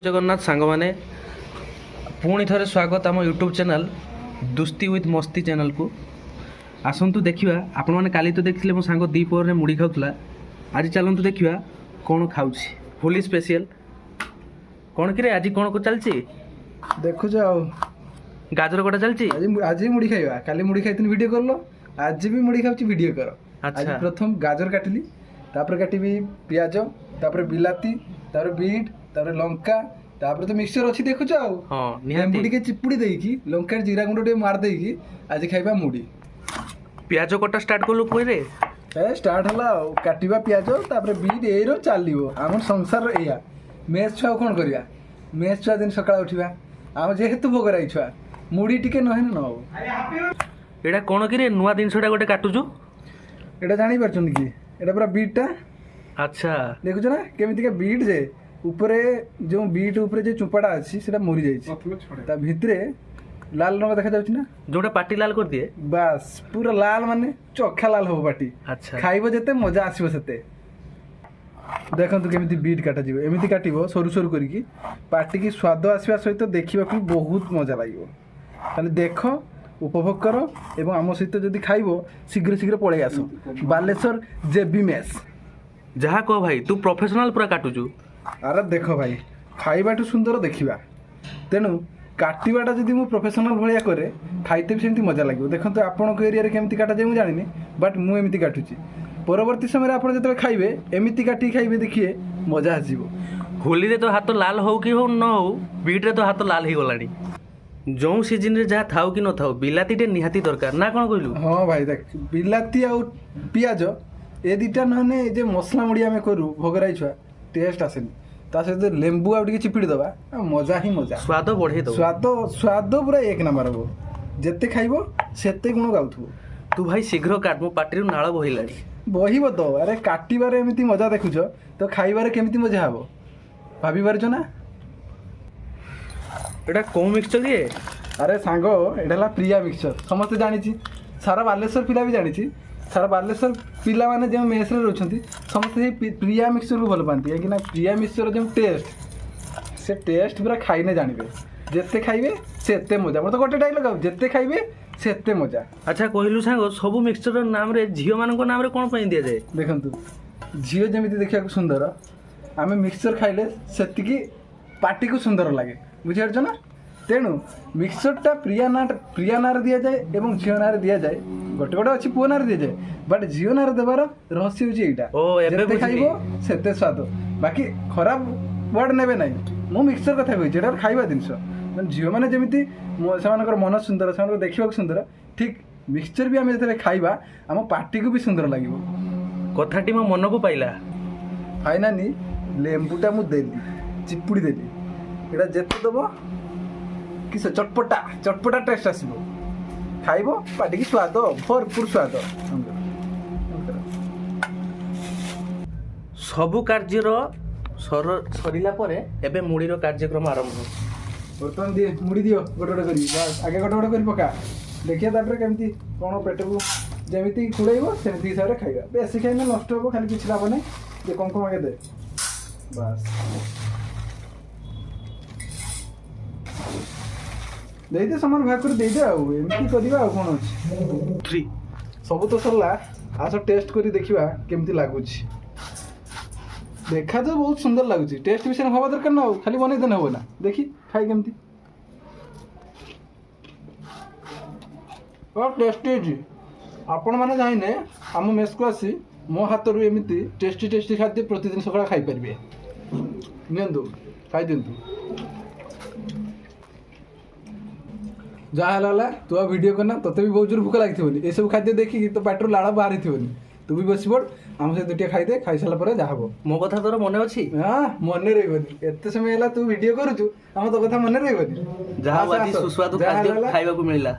ଜଗନ୍ନାଥ ସାଙ୍ଗମାନେ, ପୁଣି ଥରେ ସ୍ୱାଗତ ଆମ ୟୁଟ୍ୟୁବ୍ ଚ୍ୟାନେଲ୍ ଦୁସ୍ତି ୱିଥ୍ ମସ୍ତି ଚ୍ୟାନେଲ୍କୁ। ଆସନ୍ତୁ ଦେଖିବା। ଆପଣମାନେ କାଲି ତ ଦେଖିଥିଲେ ମୋ ସାଙ୍ଗ ଦ୍ୱିପହରରେ ମୁଢ଼ି ଖାଉଥିଲା। ଆଜି ଚାଲନ୍ତୁ ଦେଖିବା କ'ଣ ଖାଉଛି। ହୋଲି ସ୍ପେଶିଆଲ୍ କ'ଣ କିରେ? ଆଜି କ'ଣ ଚାଲିଛି? ଦେଖୁଛ ଆଉ। ଗାଜର କଟା ଚାଲିଛି। ଆଜି ଆଜି ମୁଢ଼ି ଖାଇବା। କାଲି ମୁଢ଼ି ଖାଇଥିଲି, ଭିଡ଼ିଓ କଲ। ଆଜି ବି ମୁଢ଼ି ଖାଉଛି, ଭିଡ଼ିଓ କର। ଆଜି ପ୍ରଥମ ଗାଜର କାଟିଲି, ତାପରେ କାଟିବି ପିଆଜ, ତାପରେ ବିଲାତି, ତାପରେ ବିଟ୍, ତାପରେ ଲଙ୍କା, ତାପରେ ତ ମିକ୍ସଚର ଅଛି, ଦେଖୁଛ ଆଉ। ହଁ। ଲେମ୍ବୁ ନିହାତି। ଟିକେ ଚିପୁଡ଼ି ଦେଇକି, ଲଙ୍କା ଜିରା ଗୁଣ୍ଡ ଟିକେ ମାରି ଦେଇକି ଆଜି ଖାଇବା ମୁଢ଼ି। ପିଆଜ କଟା ଷ୍ଟାର୍ଟ କଲୁ କହିରେ? ଏ ଷ୍ଟାର୍ଟ ହେଲା ଆଉ, କାଟିବା ପିଆଜ, ତାପରେ ବିଟ୍, ଏଇର ଚାଲିବ ଆମ ସଂସାର ଏଇଆ। ମେସ୍ ଛୁଆ ଆଉ କ'ଣ କରିବା? ମେସ୍ ଛୁଆ ଦିନ ସକାଳେ ଉଠିବା, ଆମ ଯେହେତୁ ଭୋଗରାଇ ଛୁଆ, ମୁଢ଼ି ଟିକେ ନହେଲେ ନ ହବ। ଏଇଟା କ'ଣ କିରେ, ନୂଆ ଜିନିଷଟା ଗୋଟେ କାଟୁଛୁ? ଏଇଟା ଜାଣିପାରୁଛନ୍ତି କି? ଏଇଟା ପୁରା ବିଟ୍ଟା। ଦେଖୁଛ ନା କେମିତିକା ବିଟ୍, ଯେ ଉପରେ ଯେଉଁ ବିଟ୍ ଉପରେ ଯେଉଁ ଚୁପାଟା ଅଛି ସେଟା ମରିଯାଇଛି, ତା ଭିତରେ ଲାଲ ରଙ୍ଗ ଦେଖାଯାଉଛି ନା? ଯୋଉଟା ପାଟି ଲାଲ କରିଦିଏ। ବାସ୍, ପୁରା ଲାଲ, ମାନେ ଚଖା ଲାଲ ହବ ପାଟି। ଖାଇବ ଯେତେ ମଜା ଆସିବ ସେତେ। ଦେଖନ୍ତୁ କେମିତି ବିଟ୍ କାଟାଯିବ। ଏମିତି କାଟିବ ସରୁ ସରୁ କରିକି, ପାଟିକି ସ୍ୱାଦ ଆସିବା ସହିତ ଦେଖିବାକୁ ବି ବହୁତ ମଜା ଲାଗିବ। ତାହେଲେ ଦେଖ, ଉପଭୋଗ କର ଏବଂ ଆମ ସହିତ ଯଦି ଖାଇବ ଶୀଘ୍ର ଶୀଘ୍ର ପଳେଇ ଆସ ବାଲେଶ୍ୱର ଜେବି ମେସ୍। ଯାହା କହ ଭାଇ, ତୁ ପ୍ରଫେସନାଲ ପୁରା କାଟୁଛୁ। ଆରେ ଦେଖ ଭାଇ, ଖାଇବାଠୁ ସୁନ୍ଦର ଦେଖିବା। ତେଣୁ କାଟିବାଟା ଯଦି ମୁଁ ପ୍ରଫେସନାଲ ଭଳିଆ କରେ, ଖାଇତେ ବି ସେମିତି ମଜା ଲାଗିବ। ଦେଖନ୍ତୁ, ଆପଣଙ୍କ ଏରିଆରେ କେମିତି କାଟାଯାଏ ମୁଁ ଜାଣିନି, ବଟ୍ ମୁଁ ଏମିତି କାଟୁଛି। ପରବର୍ତ୍ତୀ ସମୟରେ ଆପଣ ଯେତେବେଳେ ଖାଇବେ, ଏମିତି କାଟିକି ଖାଇବେ, ଦେଖିବେ ମଜା ଆସିବ। ହୋଲିରେ ତ ହାତ ଲାଲ ହଉ କି ହଉ ନ ହଉ, ବିଟ୍ରେ ତ ହାତ ଲାଲ ହେଇଗଲାଣି। ଯେଉଁ ସିଜିନରେ ଯାହା ଥାଉ କି ନଥାଉ, ବିଲାତିଟେ ନିହାତି ଦରକାର ନା କ'ଣ କହିଲୁ? ହଁ ଭାଇ, ଦେଖ, ବିଲାତି ଆଉ ପିଆଜ ଏ ଦୁଇଟା ନହେଲେ ଏ ଯେ ମସଲା ମୁଢ଼ି ଆମେ କରୁ ଭୋଗରାଇ ଛୁଆ, ଟେଷ୍ଟ ଆସେନି। ତା ସହିତ ଲେମ୍ବୁ ଆଉ ଟିକେ ଚିପିଡ଼ି ଦେବା, ଆଉ ମଜା ହିଁ ମଜା। ସ୍ୱାଦ ବଢ଼େଇ ଦବ। ସ୍ୱାଦ ସ୍ୱାଦ ପୁରା ଏକ ନମ୍ବର ହବ। ଯେତେ ଖାଇବ ସେତେ ଗୁଣ ଗାଉଥିବ। ତୁ ଭାଇ ଶୀଘ୍ର କାଟ, ମୋ ପାଟିରୁ ନାଳ ବହିଲାଣି। ବହିବ ତ। ଆରେ କାଟିବାରେ ଏମିତି ମଜା ଦେଖୁଛ ତ ଖାଇବାରେ କେମିତି ମଜା ହବ ଭାବି ପାରୁଛ ନା? ଏଇଟା କୋଉ ମିକ୍ସଚର ଇଏ? ଆରେ ସାଙ୍ଗ, ଏଇଟା ହେଲା ପ୍ରିୟା ମିକ୍ସଚର। ସମସ୍ତେ ଜାଣିଛି, ସାରା ବାଲେଶ୍ୱର ପିଲା ବି ଜାଣିଛି। ସାରା ବାଲେଶ୍ୱର ପିଲାମାନେ ଯେଉଁ ମେସ୍ରେ ରହୁଛନ୍ତି, ସମସ୍ତେ ସେଇ ପ୍ରିୟା ମିକ୍ସଚରକୁ ଭଲ ପାଆନ୍ତି, କାହିଁକିନା ପ୍ରିୟା ମିକ୍ସଚର ଯେଉଁ ଟେଷ୍ଟ, ସେ ଟେଷ୍ଟ ପୁରା ଖାଇନେ ଜାଣିବେ। ଯେତେ ଖାଇବେ ସେତେ ମଜା। ମୋର ତ ଗୋଟେ ଡାଇଲଗ ଆଉ, ଯେତେ ଖାଇବେ ସେତେ ମଜା। ଆଚ୍ଛା କହିଲୁ ସାଙ୍ଗ, ସବୁ ମିକ୍ସଚର ନାମରେ ଝିଅମାନଙ୍କ ନାମରେ କ'ଣ ପାଇଁ ଦିଆଯାଏ? ଦେଖନ୍ତୁ, ଝିଅ ଯେମିତି ଦେଖିବାକୁ ସୁନ୍ଦର, ଆମେ ମିକ୍ସଚର ଖାଇଲେ ସେତିକି ପାଟିକୁ ସୁନ୍ଦର ଲାଗେ, ବୁଝିପାରୁଛ ନା? ତେଣୁ ମିକ୍ସଚରଟା ପ୍ରିୟା ନାଁ, ପ୍ରିୟା ନାଁରେ ଦିଆଯାଏ ଏବଂ ଝିଅ ନାଁରେ ଦିଆଯାଏ। ଗୋଟେ ଗୋଟେ ଅଛି ପୁଅ ନାଁରେ ଦିଆଯାଏ, ବଟ୍ ଝିଅ ନାଁରେ ଦେବାର ରହସ୍ୟ ହେଉଛି ଏଇଟା। ଓ, ଏବେ ଯେତେ ବୁଝିଲି। ଖାଇବ ସେତେ ସ୍ୱାଦ। ବାକି ଖରାପ ୱାର୍ଡ଼ ନେବେ ନାହିଁ, ମୁଁ ମିକ୍ସଚର କଥା କହିଛି, ଏଇଟା ଗୋଟେ ଖାଇବା ଜିନିଷ। ମାନେ ଝିଅମାନେ ଯେମିତି ସେମାନଙ୍କର ମନ ସୁନ୍ଦର, ସେମାନଙ୍କର ଦେଖିବାକୁ ସୁନ୍ଦର, ଠିକ୍ ମିକ୍ସଚର ବି ଆମେ ଯେତେବେଳେ ଖାଇବା ଆମ ପାଟିକୁ ବି ସୁନ୍ଦର ଲାଗିବ। କଥାଟି ମୋ ମନକୁ ପାଇଲା। ଫାଇନାଲି ଲେମ୍ବୁଟା ମୁଁ ଦେଲି, ଚିପୁଡ଼ି ଦେଲି। ଏଇଟା ଯେତେ ଦେବ କି ସେ ଚଟପଟା ଚଟପଟା ଟେଷ୍ଟ ଆସିବ। ଖାଇବ, ପାଟିକି ସ୍ୱାଦ, ଭରପୁର ସ୍ୱାଦ। ସବୁ କାର୍ଯ୍ୟର ସରିଲା ପରେ ଏବେ ମୁଢ଼ିର କାର୍ଯ୍ୟକ୍ରମ ଆରମ୍ଭ। ବର୍ତ୍ତମାନ ଦିଏ ମୁଢ଼ି ଦିଅ ଗୋଟେ ଗୋଟେ କରି। ବାସ୍, ଆଗେ ଗୋଟେ ଗୋଟେ କରି ପକା, ଦେଖିବା ତାପରେ କେମିତି କ'ଣ ପେଟକୁ ଯେମିତି କୁଳେଇବ ସେମିତି ହିସାବରେ ଖାଇବା। ବେଶୀ ଖାଇଲେ ନଷ୍ଟ ହେବ, ଖାଲି କିଛି ଲାଭ ନାହିଁ। ଯେ କମ୍ କମ୍ ଆଗେ ଦେ, ବାସ୍ ଦେଇଦେ, ସମାନ ଭାଗ କରି ଦେଇଦେ। ଆଉ ଏମିତି କରିବା, ଆଉ କ'ଣ ଅଛି? 3। ସବୁ ତ ସରିଲା, ଆସ ଟେଷ୍ଟ କରି ଦେଖିବା କେମିତି ଲାଗୁଛି। ଦେଖା ତ ବହୁତ ସୁନ୍ଦର ଲାଗୁଛି, ଟେଷ୍ଟ ବିଷୟରେ ଭାବା ଦରକାର ନା, ଆଉ ଖାଲି ବନେଇ ଦେଲେ ହବ ନା? ଦେଖି ଖାଇ କେମିତି ଟେଷ୍ଟି ହେଇଛି। ଆପଣମାନେ ଚାହିଁଲେ ଆମ ମେସ୍କୁ ଆସି ମୋ ହାତରୁ ଏମିତି ଟେଷ୍ଟି ଟେଷ୍ଟି ଖାଦ୍ୟ ପ୍ରତିଦିନ ସକାଳେ ଖାଇପାରିବେ। ନିଅନ୍ତୁ, ଖାଇଦିଅନ୍ତୁ। ଯାହା ହେଲା ହେଲା, ତୁ ଆଉ ଭିଡ଼ିଓ କରନା। ତୋତେ ବି ବହୁତ ଜୋର ଭୋକ ଲାଗିଥିବନି? ଏସବୁ ଖାଦ୍ୟ ଦେଖିକି ତୋ ପାଟିରୁ ଲାଳ ବାହାରିଥିବନି? ତୁ ବି ବସି ପଡ଼ ଆମ ସହିତ, ଟିକେ ଖାଇଦେ, ଖାଇସାରିଲା ପରେ ଯାହା ହବ। ମୋ କଥା ତୋର ମନେ ଅଛି? ହଁ, ମନେ ରହିବନି? ଏତେ ସମୟ ହେଲା ତୁ ଭିଡ଼ିଓ କରୁଛୁ, ଆମ ତୋ କଥା ମନେ ରହିବନି? ଯାହା ହଉ, ଆସ, ଆଜି ଆସ। ସୁସ୍ୱାଦୁ ଯାହା ଖାଦ୍ୟ ହେଲା ହେଲା। ଖାଇବାକୁ ମିଳିଲା।